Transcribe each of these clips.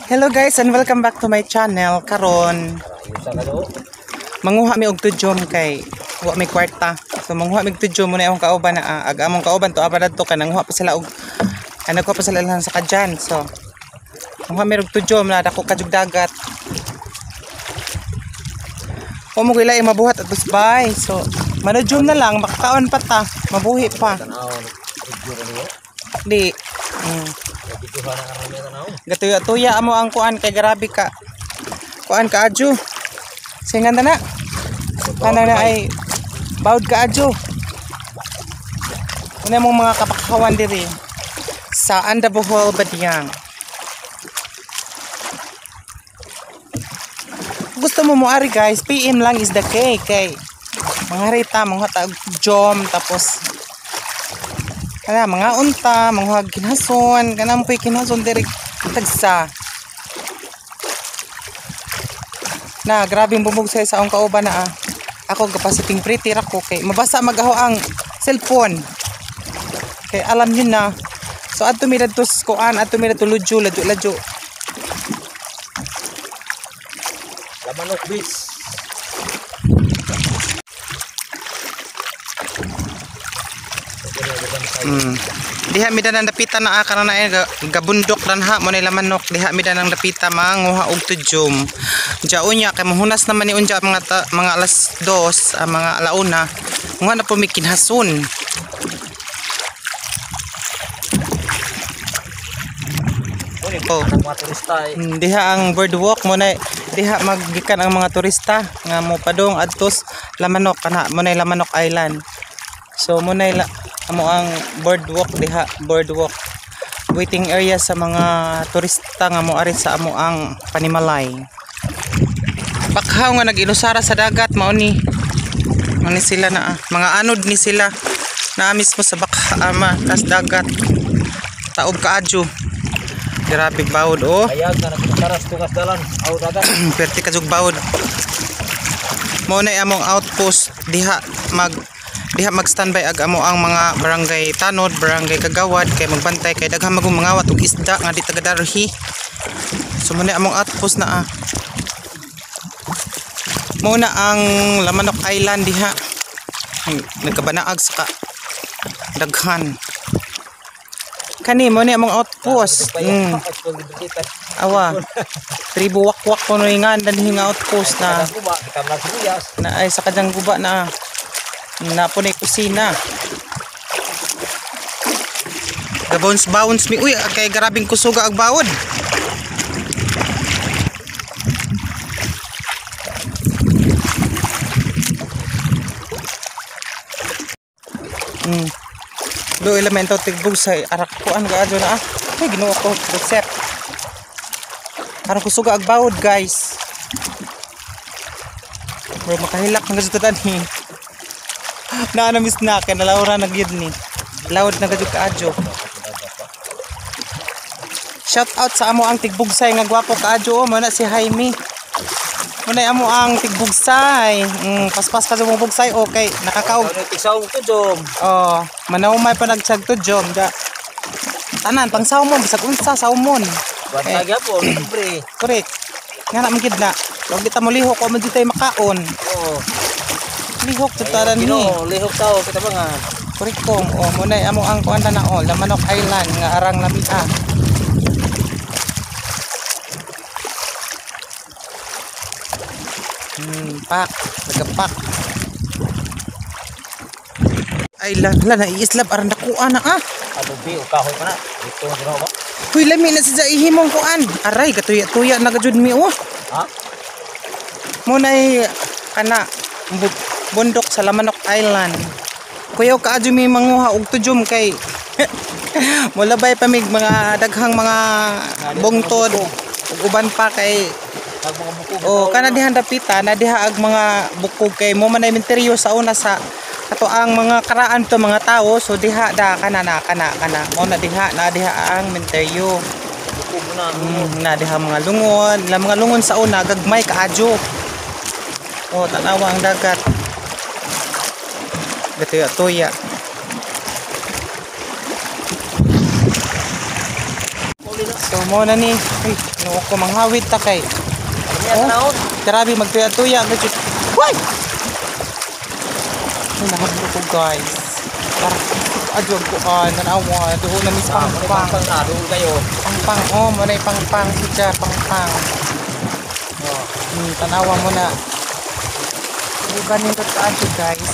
Hello guys and welcome back to my channel. Karon manguha mi og tudyom kay wa mi kwarta. So manguha mi og tudyom muna akong kauban na ag among kauban to apa dadto kay nanguha pa sila og nagkuha pa sila lang sa kadyan. So manguha mi og tudyom na dako ka jug dagat. Wa mo gilay mabuhat at bay. So manudyom na lang makakaon pa ta, mabuhi pa. Di. Gatuya-tuya amo ang kuan kay grabe ka. Kuan ka adyo. Singan na. Kana na ay bawd ka adyo. Una mong mga kapakhawan diri sa Anda Bohol, Badiang. Gusto mo moari guys, PM lang is the key kay mga rita, mga tag jom tapos kana mga unta, mga kinhason, kana mo koy kinhason diri tagsa. Na grabe ang bumog sa akong kauban na ah. Ako gapasiting pretty ra ko kay mabasa magaho ang cellphone. Kay alam niyo na. So adto mi dadto sa kuan, adto mi dadto ludyo, ladyo ladyo. Lamanok Beach. Diha mi danang dapita na karon na gabundok ran ha mo na Lamanok, diha mi danang dapita manguha og tudyom. Unja unya kay mohunas naman ni unja mga mga alas 2, mga alauna. Nguha na po mi kinhason. Oh. Mga turista eh. Diha ang boardwalk mo na diha maggikan ang mga turista nga mo padong adtos Lamanok kana mo na Lamanok Island. So mo na amo ang boardwalk diha, boardwalk waiting area sa mga turista nga moari sa amo ang panimalay. Bakhaw nga nag-inusara sa dagat mao ni. Mao ni sila na mga anod ni sila na mismo sa bakha ama tas dagat. Taob kaadyo. Grabe bawod oh. Ayag na nag-inusara sa tungas dalan aw dagat. Perti ka jug bawod. Mao na among outpost diha mag standby ag amo ang mga barangay tanod, barangay kagawad kay magbantay kay daghang magong mangawat og isda nga di tagadarhi. So mao na among outpost na ah. Mao na ang Lamanok Island diha. Nagkabanaag sa ka daghan. Kani mo ni among outpost. Awa. Tribo wakwak kuno ingan danhi nga outpost na. Na ay sa kadyang guba na. Na po na kusina. Ga-bounce bounce mi. Uy, kay grabing kusuga ag bawod. Do elemento tigbugsay arak ko an gaadyo na ah. Ay Ginoo ko recept. Aron kusuga ag bawod guys. Bro makahilak ng gadto danhi. Na na miss na kay nalawra na gyud ni. Lawd na gadyo kaadyo. Shout out sa amo ang tigbugsay nga gwapo kaadyo oh, mo na si Jaime. Mo na amo ang tigbugsay. Paspas ka sa mong bugsay okay, nakakaog. Tigsaw to jom. Oh, manaumay pa nagtsag to jom da. Tanan pang salmon bisag unsa salmon. Bantay gyapon, pre. Correct. Nga na man gid na. Wag kita mo lihok o man di tayo makaon. Oo. Lihok to taran ni. Lihok tao kita ba nga. Correct kong. Oh, mo na amo ang kuan na oh, Lamanok Island nga arang lami ah. Pak, nagapak. Ay la, la naiislab aran dakuan na ah. Adobe o kahoy pa na. Dito ginawa ba? Huy lami na sa ihimong kuan. Aray katuya-tuya na gajud mi oh. Ha? Mo nay kana bundok sa Lamanok Island. Kuyaw kaadyo mi manguha og tudyom kay mulabay pa mig mga daghang mga bungtod ug uban pa kay oh kana diha dapita na diha ag mga bukog kay mo man ay minteryo sa una sa kato ang mga karaan to mga tawo, so diha da kana na kana kana mo na diha ang minteryo. Bukog na na diha mga lungon, la mga lungon sa una gagmay kaadyo. Oh tanawa ang dagat. Gatuya tuya. So mo na ni. Ay, no ko manghawid ta kay. Oh, grabe magtuya-tuya gud. Hoy! Ay, nahadlok ko guys. Para adyo ko an tanawa duol na mis pangpang. Pang duol kayo. Pangpang oh, mo na pangpang siya pangpang. Oh, tanawa mo na. Di ba nindot ka adyo guys?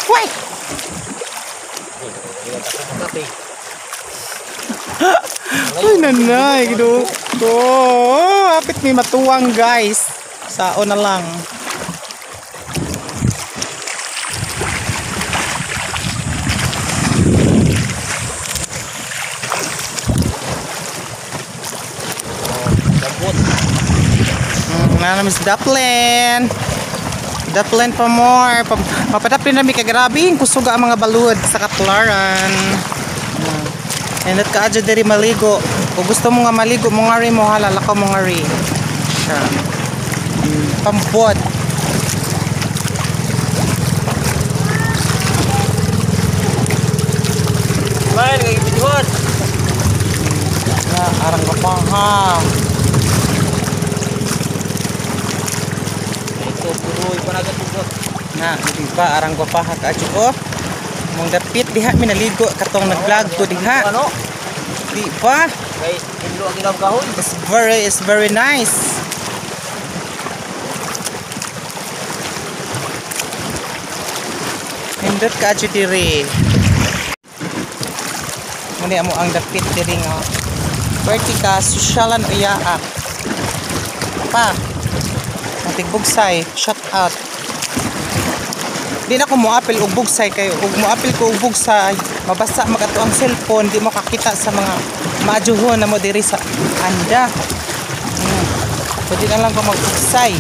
Wait! Ay, nanay, gido ko. Hapit may matuwang, guys. Sao na lang. Nana Miss Duplin. Duplin pa more. Mapadaplin na mi kagrabe kusuga ang mga balud sa Katlaran. And at kaadyo diri maligo. Kung gusto mo nga maligo, mo nga rin mo halala ka mo nga rin. Siya. Pambot. Man, kay bidiwan. Na, arang ka pa ha. Ito puroy panagat ko. Na, di ba arang ko pa ha kaadyo ko. Mong dapit diha mi naligo katong nag-vlog ko diha. Ano? Di ba? Kay hindlo ang ilang kahoy. It's very nice. Nindot ka adyo diri. Muni amo ang dapit diri nga. Pwerte ka sosyalan uyaa. Pa. Ang tigbugsay, shout out. Di na ko moapil og bugsay kay og moapil ko og bugsay, mabasa magato ang cellphone, di mo kakita sa mga maadyuhon na mo diri sa anda. Pwede na lang ko magbugsay.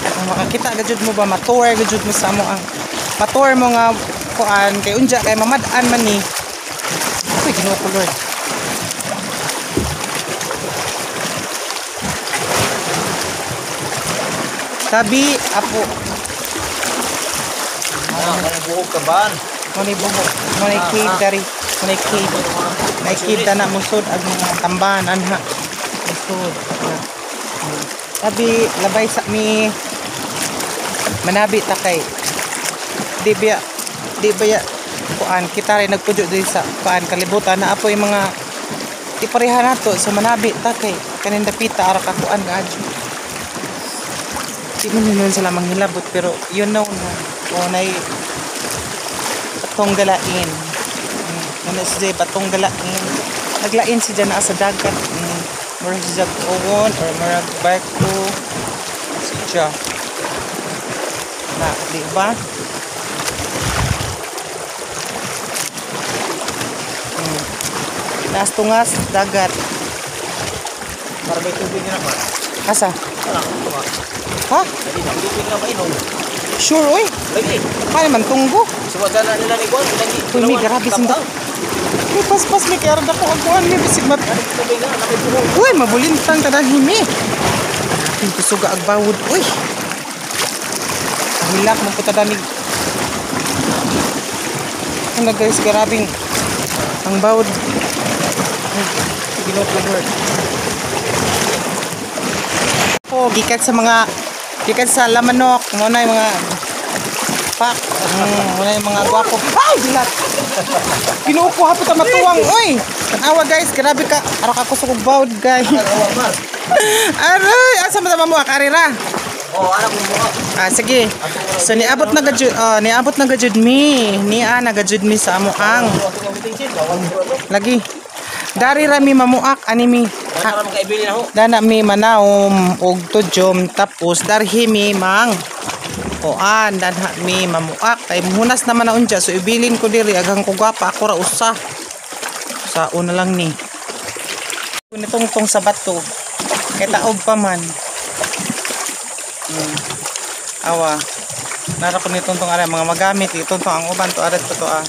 Kung makakita gajud mo ba matour gajud mo sa amo ang matour mo nga kuan kay unja kay mamad-an man ni. Uy, Ginoo ko Lord. Tabi apo. Ano buhok ka ba? Muna buhok. Muna cave dari. Muna cave. May cave na musod ag mga tambahan anha. Musod. Tabi labay sa mi. Manabi ta kay. Di ba kuan kita rin nagpudyo diri sa kuan kalibutan na apoy mga di pareha nato so manabi ta kay kanin dapita ara ka kuan gaadyo. Di man nun sila manghilabot pero you know no. O nay batong galain. Muna si Jay batong galain. Naglain si Jay naa sa dagat. Murag si Jay uwon or murag barko. Si Jay. Na, di ba? Naas tungas dagat. Para may tubig na naman. Asa? Wala, Ha? Tubig na mainom. Sure, oy. Lagi. Kaya man tunggo. Suwada na nila ni Juan. Uy, mi grabe sinda. Uy, paspas mi kaya ko ang kuan mi bisig mat. Uy, mabulintang tanan himi. Aking kusuga ag bawod, uy. Hilak man ko tadanig. Ano guys, grabing ang bawod. Ginoo ko Lord. Po, gikan sa mga gikan sa Lamanok, mo na yung mga pak, mo na yung mga gwapo. Ay, dilat. Ginoo ko hapot ang matuwang, oy. Tanawa guys, grabe ka. Ara ka kusog og bawod, guys. Aray, asa man mo karira? Oh, anak mo mo. Ah, sige. So niabot na gajud, niabot na gajud mi. Nia na gajud mi sa amo ang. Lagi. Dari ra mi mamuak ani mi. Dana mi manaom og tudyom tapos darhi mi mang kuan danha mi mamuak kay muhunas naman na unja so ibilin ko diri aghang ko gwapa ako ra usa. Sa una lang ni. Nitungtong sa bato. Kay taob pa man. Awa. Nara ko nitungtong ara mga magamit ituntong ang uban to arat to ah.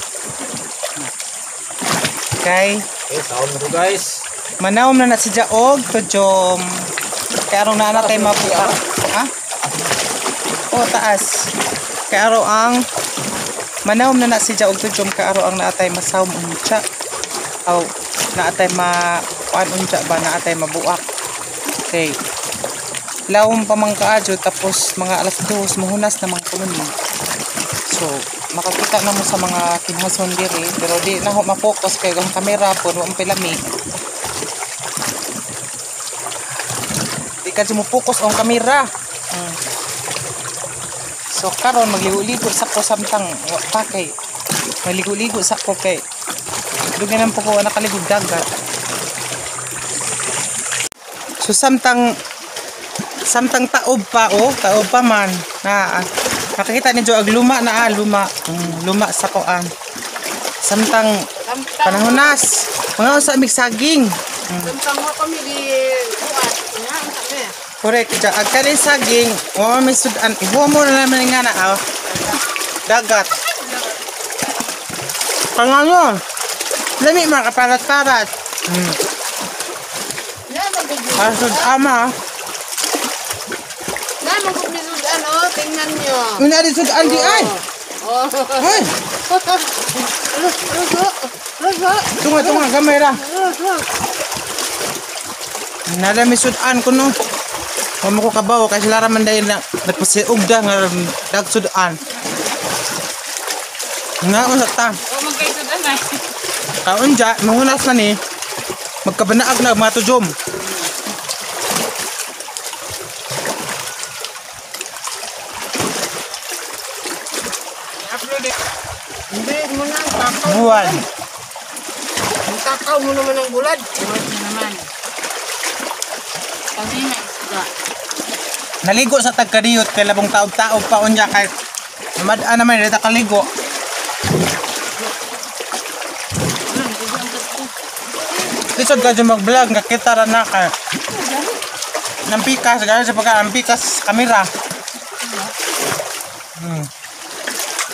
Kay okay, saon mo guys. Manaom na na si Jaog tudyom. Kay aron na na tay mabuak. Ha? Oh, taas. Kay araw ang manawom na na si og tujom kay araw ang naatay masawom unsa. Aw naatay ma kuan unsa ba naatay mabuak. Kay lawom pa man kaadyo tapos mga alas 2 muhunas na man kuno ni. So makakita na mo sa mga kinhason diri pero di na ho ma-focus kay ang kamera po wa man pilami. Di ka mo focus ang kamera. So karon magligo-ligo sa ko samtang wa pa kay magligo-ligo sa ko kay dugay nang po ko nakaligog dagat. So samtang taob pa oh, taob pa man. Na nakakita ninyo ag luma na luma. Luma sa koan. Samtang panahonas, mga usa mig saging. Samtang wa kami gi buhat na kami. Correct. Ag kanin saging, wa may sudan. Ihuwa mo na naman nga na dagat. Pangano? Lami man kaparat-parat. Para sud-ama. Na magugmisudan oh, tingnan nyo. Una di sudan di ay. Oh. Ay. Tunga tunga gamay ra. Nada mi sudan kuno. Wa mo ko kabaw kay sila ra man dahil na nagpasiugda nga dagsudan. Nga unsa ta? O magkay sudan ay. Kaunja mangunas na ni. Magkabanaag na mga tujom. Hindi mo na ang takaw. Buwan. Ang takaw mo naman ang bulad. Buwan naman. Kasi na isda. Naligo sa tagkadiyot kay labong taob-taob pa unya kay mad-an naman dito kaligo. Lisod ka dyan mag-vlog, nakita ra na kay nang pikas, gano'n sa pagka, ang pikas kamera.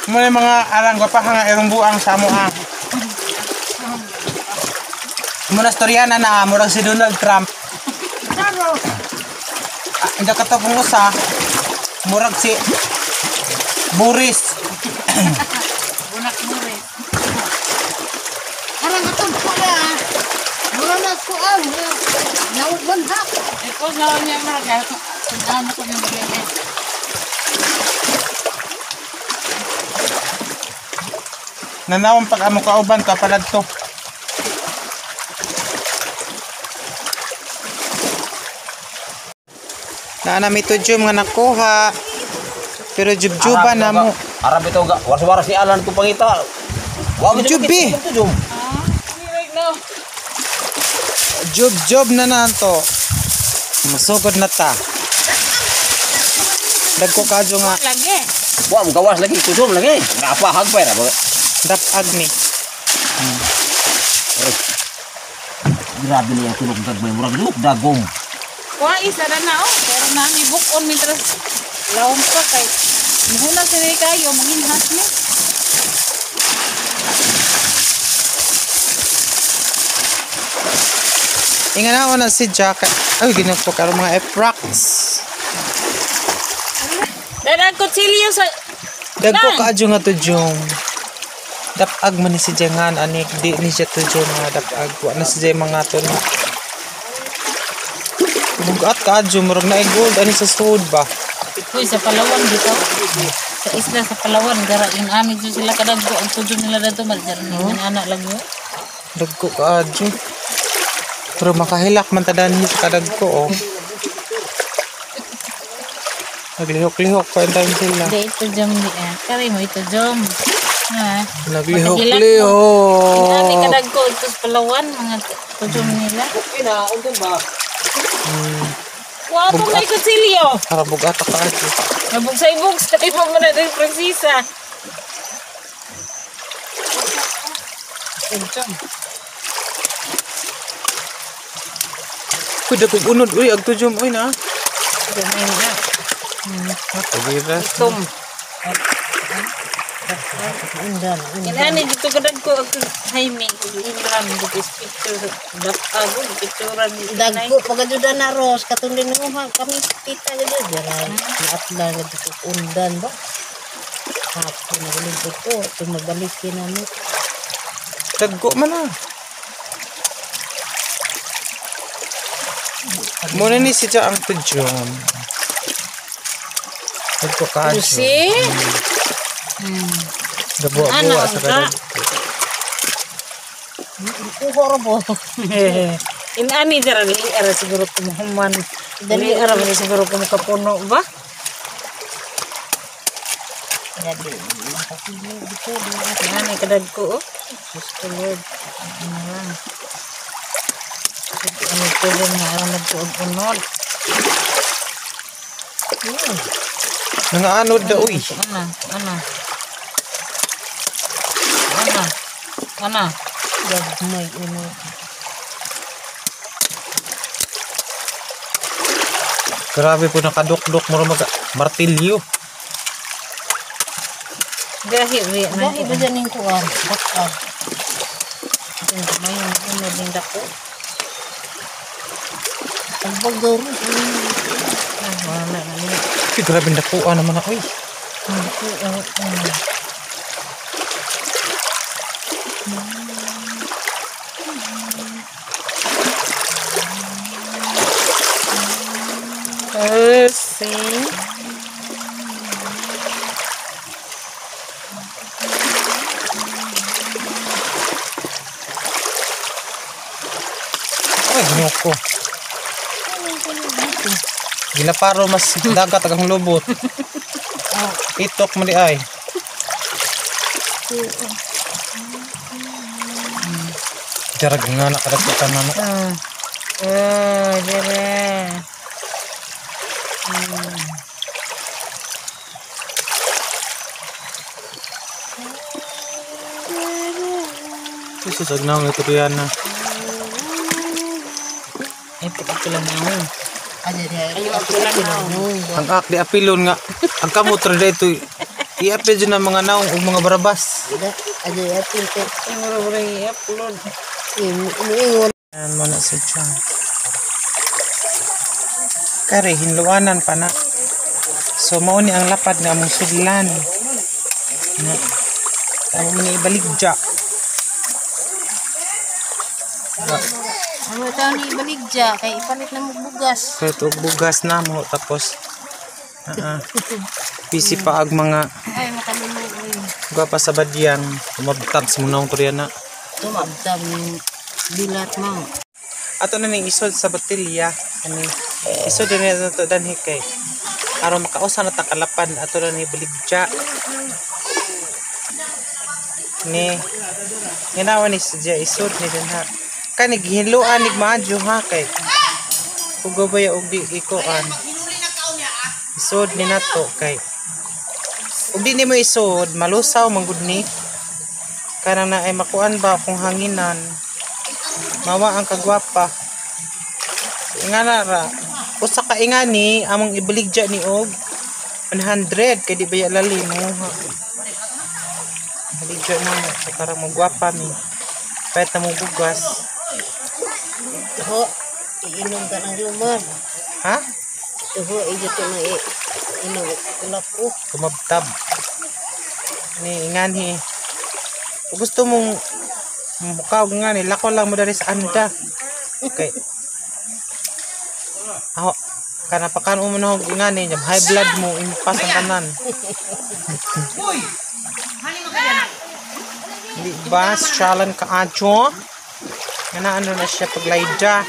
Muna yung mga arang gwapaha nga irong buang sa mo ah. Muna storyana na murag si Donald Trump. Hindi ka to kung usa, murag si Boris. Bunak Boris. Arang atong pula. Mura na ko ah. Nauban ha. Ikaw na niya murag. Sundan ko yung mga. Nanawang pag amo kauban ka palad to. Naa mi tudyo mga nakuha. Pero jubjuba na mo. Arab ito ga. Waras-waras ni Alan ko pangita. Wa mo Jubbi. Jub-jub na nanto. Masugod na ta. Dagko kadyo nga. Lagi. Wa mo gawas lagi tujom lagi. Napahag pa ra. Dapag ni. Grabe niya tulog gagmay murag luk dagom. Wa isa ra na oh, pero nami book on mientras lawom pa kay muhuna sila kayo manginhas ni. Inga na si Jack. Ay ginoo karon mga eprox. Dadag kutsilyo sa dagko kaadyo nga tujong. Dapag man ni si Jangan anik di ni siya tujong mga dapag wa na si Jay mga tuno. Bugat kaadyo murag na gold ani sa sud ba. Uy, sa Palawan dito. Sa isla sa Palawan gara in ani jud sila kadagko ang tujong nila dadto maljar ni anak lagi. Dagko kaadyo. Pero makahilak man tadan ni sa kadagko oh. Naglihok-lihok pa time sila. Di ito jom di ah. Kari mo ito jom. Ha. Naglihok-lihok. Ani kadagko ito sa Palawan mga tujong nila. Okay na, unton ba? Wa pa may kutsilyo. Para bugat ka kaadyo. Nabugsay-bugsay pa mo na din Francisa. Tujong. Kuy dagkog unod uy ag tujom uy na. Gamay na. Tagira. Tom. Undan. Inani dito kadagko ako Jaime Imran dito is picture dap-ago picturean ni Dagko pagajuda na ros katong dinuha kami kita gud dira. Naatla gud dito undan ba. Hapon nagalingkod ko kung magbalik kinami. Dagko man ah. Muna ni siya ang tudyom. Dagko ka. See? Gabuwa-buwa sa Ano, kadag. Kuha ra bo. Inani dira dili ara siguro kumuhuman. Dili ara ba siguro kumukapuno ba? Dali. Inani kadagko oh. Diyos ko Lord. Ano lang. Ano tulong nga aron nagtuod-unod. Nangaanod da uy. Ana, ana. Ana. Ana. Gagmay uno. Grabe po nakadukdok mo mag martilyo. Gahi wi na. Gahi ba dyan yung kuwan? Bakar. May unod ning dako. Ang bagor. Ah, wala na ni. Uy, grabe nakuha naman na uy. Oh, see. Ay, ginoo ko. Gilaparo mas dagat ang lubot. Itok mo di ay. Jarag nga nakadagko tanan. Ah. Oh, dire. Jesus, agnaw nga Rihanna. Ay, pag lang na. Ayo ako lang naong. Ang ak di apilon nga ang kamot ra dito. I-apil dyan ang mga naong ug mga barabas. Aja apil kay Ay, mura-mura i-upload. Imuingon. Yan mo na si Chan. Kare, hinluanan pa na. So, mao ni ang lapad nga among sudlan. Na. Tama mo ni ibaligya. Ano taon ni ibaligya kay ipalit na mo bugas. Kahit og bugas na mo tapos busy pa ag mga Ay makaluluoy. gwapa sa badyang tumabtab sa mga naong Koreana. Tumabtab bilat mo. Ato na ning isod sa botelya kani isod na niya ato danhi kay aron makausa na ta kalapan ato na ni baligya. Ni ginawa ni siya isod ni danha. Kani gihinluan nig maadyo ha kay ugabaya og di ikuan. Isod ni nato kay ug di nimo isod malusaw man gud ni. Kanang na ay makuan ba kung hanginan. Mawa ang kagwapa. Ingana ra. Usa ka ingani among ibaligya ni og 100 kay di ba ya lalim mo. Baligya na mo sa karang mo gwapa mi. Pahit na mo bugas. Tuho, iinom ka ng lumar. Ha? Tuho, ijo to na inom ulap ko. Tumabtab. Ni inganhi. Kung gusto mong mukaw nga ni lako lang mo dari sa anda. Okay. Aho, kana pakan mo na og ingani, jam high blood mo impas ang tanan. Di ba syalan ka adyo? Nga ano na siya paglayda.